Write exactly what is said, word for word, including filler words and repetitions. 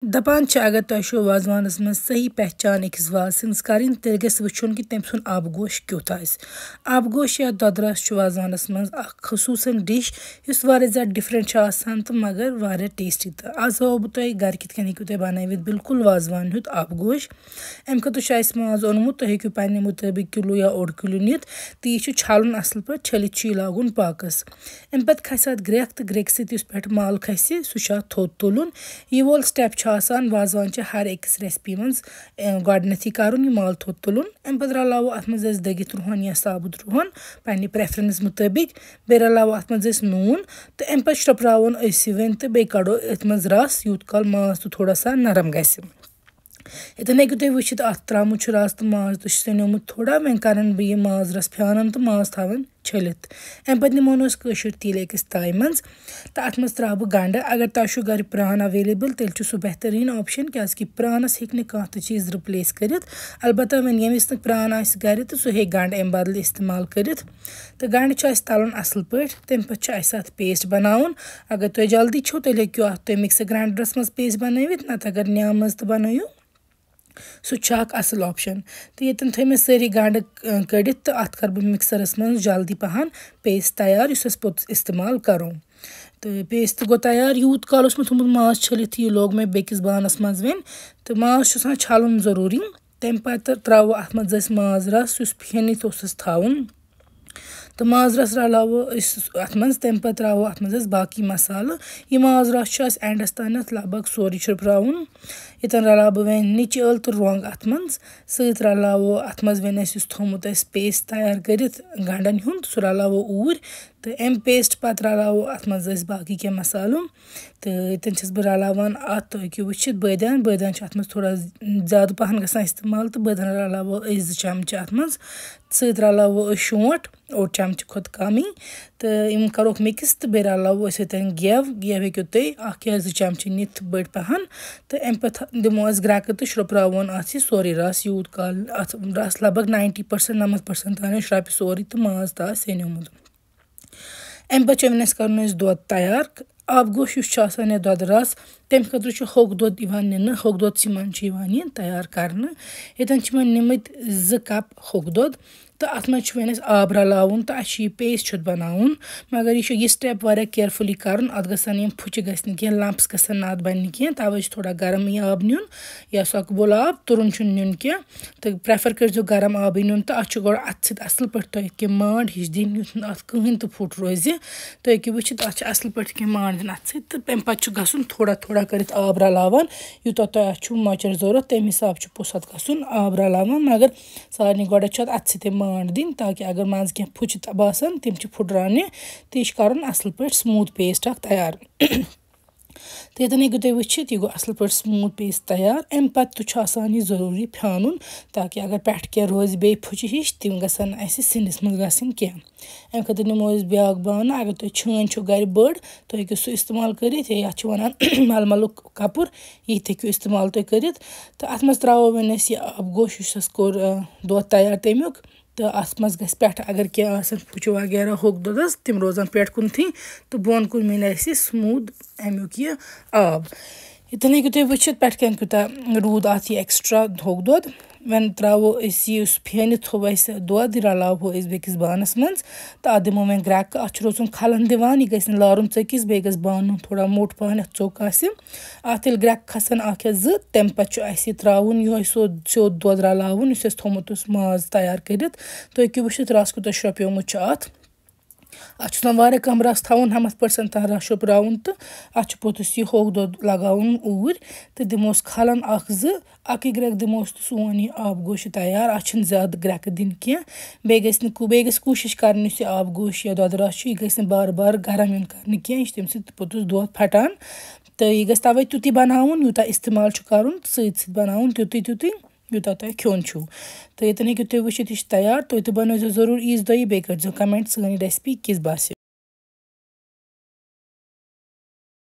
دَپان چھِ، اگر تۄہہِ چھُو وازوانَس منٛز صحیح پہچان أکِس وازٕ سٕنٛز کَرٕنۍ، تیٚلہِ گژھِ وٕچھُن کہِ تٔمۍ سُنٛد آبہٕ گوش کیُتھ آسہِ۔ آبہٕ گوش یا دۄدٕ رَس چھُ وازوانَس منٛز اَکھ خصوٗصَن ڈِش، یُس واریاہ زیادٕ ڈِفرَنٛٹ چھُ آسان تہٕ مگر واریاہ ٹیسٹی۔ تہٕ آز ہاوو بہٕ تۄہہِ گَرِ کِتھ کٔنۍ ہیٚکِو تُہۍ بَنٲوِتھ بِلکُل وازوان ہیُتھ آبہٕ گوش۔ اَمہِ خٲطرٕ چھُ اَسہِ ماز اوٚنمُت، تُہۍ ہیٚکِو پنٛنہِ مُطٲبِق کِلوٗ یا اوٚڑ کِلوٗ نِتھ، تہٕ یہِ چھُ چھَلُن اَصٕل پٲٹھۍ، چھٔلِتھ چھُ یہِ لاگُن پاکَس۔ اَمہِ پَتہٕ کھَسہِ اَتھ گرٛٮ۪کھ، تہٕ گرٛٮ۪کہِ سۭتۍ یُس پٮ۪ٹھٕ مَل کھَسہِ، سُہ چھُ اَتھ تھوٚد تُلُن۔ یہِ وول step چھُ آسان وازوان چہِ ہر أکِس recipe منٛز، اَ، گۄڈٕنٮ۪تھٕے کَرُن، یہِ مَل تھوٚد تُلُن۔ اَمہِ پَتہٕ رَلاوو اَتھ منٛز أسۍ دٔگِتھ رُہَن یا ثابوٗت رُہَن پنٛنہِ preference مُطٲبِق۔ بیٚیہِ رَلاوو اَتھ منٛز أسۍ نوٗن، تہٕ اَمہِ پَتہٕ شرٛپراوون أسۍ یہِ وۄنۍ، تہٕ بیٚیہِ کَڑو أتھۍ منٛز رَس، یوٗت کال ماز تہٕ تھوڑا سا نرم گژھِ۔ ییٚتٮ۪ن ہیٚکِو تُہۍ وٕچھِتھ، اَتھ ترٛامُت چھُ رَس تہٕ ماز تہٕ چھُ سیٚنیومُت تھوڑا۔ وۄنۍ کَرَن بہٕ یہِ ماز رَس پھیٛانَن تہٕ ماز تھاوَن چھٔلِتھ۔ اَمہِ پَتہٕ نِمون أسۍ کٲشُر تیٖل أکِس تایہِ منٛز تہٕ اَتھ منٛز ترٛاوٕ بہٕ گَنٛڈٕ۔ اگر تۄہہِ چھُو گَرِ پرٛان available، تیٚلہِ چھُ سُہ بہتریٖن option، کیٛازِکہِ پرٛانَس ہیٚکہِ نہٕ کانٛہہ تہِ چیٖز replace کٔرِتھ۔ البتہ وۄنۍ ییٚمِس نہٕ پرٛان آسہِ گَرِ، تہٕ سُہ ہیٚکہِ گَنٛڈٕ اَمہِ بدلہٕ استعمال کٔرِتھ۔ تہٕ گَنٛڈٕ چھُ اَسہِ تَلُن اَصٕل پٲٹھۍ۔ تَمہِ پَتہٕ چھُ اَسہِ اَتھ paste بَناوُن۔ اگر تُہۍ جلدی چھُو، تیٚلہِ ہیٚکِو اَتھ تُہۍ mixer grinderَس منٛز paste بَنٲوِتھ، نَتہٕ اگر نیٛامہٕ منٛز تہِ بَنٲیِو، سُہ تہِ چھُ اَکھ اَصٕل option۔ تہٕ ییٚتٮ۪ن تھٲے مےٚ سٲری گَنٛڈٕ، اَ، کٔڑِتھ، تہٕ اَتھ کَرٕ بہٕ mixerَس منٛز جلدی پَہَن paste تیار، یُس أسۍ پوٚتُس استعمال کَرو۔ تہٕ paste گوٚو تیار۔ یوٗت کال اوس مےٚ تھوٚمُت ماز چھٔلِتھ، یہِ لوگ مےٚ بیٚکِس بانَس منٛز وۄنۍ۔ تہٕ ماز چھُ آسان چھَلُن ضروٗری۔ تَمہِ پَتہٕ ترٛاوو اَتھ منٛز أسۍ ماز رَس، یُس پھیٖنِتھ اوس اَسہِ تھاوُن۔ تہٕ ماز رَس رَلاوو أسۍ اَتھ منٛز، تَمہِ پَتہٕ ترٛاوو اَتھ منٛز أسۍ باقٕے مصالہٕ۔ یہِ ماز رَس چھُ اَسہِ endَس تانٮ۪تھ لگ بگ سورُے چھُرپراوُن۔ ییٚتٮ۪ن رَلاوٕ بہٕ وۄنۍ نِچہِ ٲلہٕ تہٕ رۄنٛگ اَتھ منٛز۔ سۭتۍ رَلاوو اَتھ منٛز وۄنۍ اَسہِ یُس تھوٚمُت اَسہِ paste تیار کٔرِتھ گَنٛڈَن ہُنٛد، سُہ رَلاوو اوٗرۍ۔ تہٕ اَمہِ paste پَتہٕ رَلاوو اَتھ منٛز أسۍ باقٕے کینٛہہ مصالہٕ۔ تہٕ ییٚتٮ۪ن چھَس بہٕ رَلاوان اَتھ، تُہۍ ہیٚکِو وٕچھِتھ بٲدیان، بٲدیان چھِ اَتھ منٛز تھوڑا زیادٕ پَہَن گژھان استعمال، تہٕ بٲدیان رَلاوو أسۍ زٕ چَمچہٕ اَتھ منٛز۔ سۭتۍ رَلاوو أسۍ شونٛٹھ، اوٚڑ چَمچہٕ کھۄتہٕ کَمٕے۔ تہٕ یِم کَروکھ mix، تہٕ بیٚیہِ رَلاوو أسۍ ییٚتٮ۪ن گٮ۪و۔ گٮ۪و ہیٚکِو تُہۍ اَکھ یا زٕ چَمچہٕ نِتھ بٔڑۍ پَہَن۔ تہٕ اَمہِ پَتہٕ دِمو أسۍ گرٛٮ۪کہٕ تہٕ شرٛوپراوون اَتھ یہِ سورُے رَس، یوٗت کال اَتھ رَس لگ بگ ninety percent، نَمَتھ percent تام شرٛپہِ سورُے تہٕ ماز تہٕ آسہِ سیٚنیومُت۔ اَمہِ پَتہٕ چھُ وۄنۍ اَسہِ کَرُن اَسہِ دۄد تیار۔ آبہٕ گوش یُس چھُ آسان یا دۄدٕ رَس، تَمہِ خٲطرٕ چھُ ہوٚکھ دۄد یِوان نِنہٕ، ہوٚکھ دۄد سۭتۍ منٛز چھُ یِوان یہِ تیار کَرنہٕ۔ ییٚتٮ۪ن چھِ وۄنۍ نِمٕتۍ زٕ cup ہوٚکھ دۄد، تہٕ اَتھ منٛز چھُ وۄنۍ اَسہِ آب رَلاوُن تہٕ اَسہِ چھُ یہِ paste ہیوٚتھ بَناوُن۔ مگر یہِ چھُ یہِ step واریاہ carefully کَرُن، اَتھ گژھن یِم پھُچہِ گژھِ نہٕ کینٛہہ، lumps گژھن نہٕ اَتھ بَننہِ کینٛہہ، تَوَے چھُ تھوڑا گرمٕے آب نیُن یا سۄکھبول آب، تُرُن چھُنہٕ نیُن کینٛہہ۔ تہٕ prefer کٔرۍزیو گرم آبٕے نیُن، تہٕ اَتھ چھُ گۄڈٕ اَتھٕ سۭتۍ اَصٕل پٲٹھۍ تۄہہِ کینٛہہ مانٛڈ ہِش دِنۍ، یُتھ نہٕ اَتھ کٕہٕنۍ تہِ پھُٹ روزِ۔ تُہۍ ہیٚکِو وٕچھِتھ، اَتھ چھِ اَصٕل پٲٹھۍ کینٛہہ مانٛڈ دِنۍ اَتھٕ سۭتۍ، تہٕ تَمہِ پَتہٕ چھُ گژھُن تھوڑا تھوڑا کٔرِتھ آب رَلاوان، یوٗتاہ تۄہہِ اَتھ چھُو مۄچَر ضوٚرَتھ، تَمہِ حِساب چھُ پوٚس اَتھ گژھُن آب رَلاوان۔ مگر سارنٕے گۄڈٕ چھُ اَتھ اَتھٕ سۭتۍ مانٛڈ دِنۍ، تاکہِ اگر منٛزٕ کینٛہہ پھُچہِ تہٕ باسَن، تِم چھِ پھُٹراونہِ، تہٕ یہِ چھُ کَرُن اَصٕل پٲٹھۍ smooth paste اَکھ تیار۔ تہٕ ییٚتٮ۪ن ہیٚکِو تُہۍ وٕچھِتھ، یہِ گوٚو اَصٕل پٲٹھۍ smooth paste تیار۔ اَمہِ پَتہٕ تہِ چھُ آسان یہِ ضروٗری پھیٛانُن، تاکہِ اگر پٮ۪ٹھٕ کینٛہہ روزِ بیٚیہِ پھُچہِ ہِش، تِم گژھن نہٕ اَسہِ سِنِس منٛز گژھٕنۍ کینٛہہ۔ اَمہِ خٲطرٕ نِمو أسۍ بیٛاکھ بانہٕ۔ اگر تُہۍ چھٲنۍ چھُو گَرِ بٔڑ، تُہۍ ہیٚکِو سُہ استعمال کٔرِتھ، یا یَتھ چھِ وَنان مَلمَلُک کَپُر، یہِ تہِ ہیٚکِو استعمال تُہۍ کٔرِتھ۔ تہٕ اَتھ منٛز ترٛاوو وۄنۍ أسۍ یہِ آبہٕ گوش، یُس اَسہِ کوٚر، آ، دۄد تیار تَمیُک۔ تہٕ اَتھ منٛز گژھِ پٮ۪ٹھٕ، اگر کینٛہہ آسَن پھُچہِ وغیرہ ہوٚکھ دۄدَس، تِم روزَن پٮ۪ٹھ کُنتھٕے، تہٕ بۄن کُن مِلہِ اَسہِ smooth اَمیُک یہِ آب۔ ییٚتٮ۪ن ہیٚکِو تُہۍ وٕچھِتھ، پٮ۪ٹھ کَنۍ کوٗتاہ روٗد اَتھ یہِ extra ہوٚکھ دۄد۔ وۄنۍ ترٛاوو أسۍ یہِ یُس پھیٚنِتھ تھوٚو اَسہِ دۄد، یہِ رَلاوہو أسۍ بیٚکِس بانَس منٛز، تہٕ اَتھ دِمو وۄنۍ گرٛٮ۪کہٕ۔ اَتھ چھُ روزُن کھَلَن دِوان، یہِ گژھِ نہٕ لارُن ژٔکِس، بیٚیہِ گژھِ بانُن تھوڑا موٚٹ پَہَن، یَتھ ژوٚک آسہِ۔ اَتھ ییٚلہِ گرٛٮ۪کہٕ کھَسَن اَکھ یا زٕ، تَمہِ پَتہٕ چھُ اَسہِ یہِ ترٛاوُن یِہوٚے سیوٚد، سیوٚد دۄد رَلاوُن، یُس اَسہِ تھوٚمُت اوس ماز تیار کٔرِتھ۔ تُہۍ ہیٚکِو وٕچھِتھ، رَس کوٗتاہ شرٛپیومُت چھُ اَتھ۔ اَتھ چھُ آسان واریاہ کَم رَس تھاوُن، نَمَتھ percent تام رَس شرٛوپراوُن، تہٕ اَتھ چھُ پوٚتُس یہِ ہوٚکھ دۄد لَگاوُن اوٗرۍ، تہٕ دِموس کھَلَن اَکھ زٕ، اَکٕے گرٛٮ۪کھ دِموس، تہٕ سون یہِ آبہٕ گوش چھُ تیار۔ اَتھ چھِنہٕ زیادٕ گرٛٮ۪کہٕ دِنۍ کینٛہہ۔ بیٚیہِ گژھِ نہٕ کو-، بیٚیہِ گژھِ کوٗشِش کَرٕنۍ، یُس یہِ آبہٕ گوش یا دۄدٕ رَس چھُ، یہِ گژھِ نہٕ بار بار گرم یُن کَرنہٕ کینٛہہ، یہِ چھُ تَمہِ سۭتۍ پوٚتُس دۄد پھَٹان۔ تہٕ یہِ گژھِ تَوَے تیُتُے بَناوُن، یوٗتاہ استعمال چھُ کَرُن، سۭتۍ سۭتۍ بَناوُن تیُتُے تیُتُے، یوٗتاہ تۄہہِ کھیوٚن چھُو۔ تہٕ ییٚتٮ۪ن ہیٚکِو تُہۍ وٕچھِتھ، یہِ چھُ تیار۔ تُہۍ تہِ بَنٲیزیو ضروٗر عیٖذ دۄہ یہِ، بیٚیہِ کٔرۍزیو comment سٲنۍ یہِ recipe کِژھ باسیو۔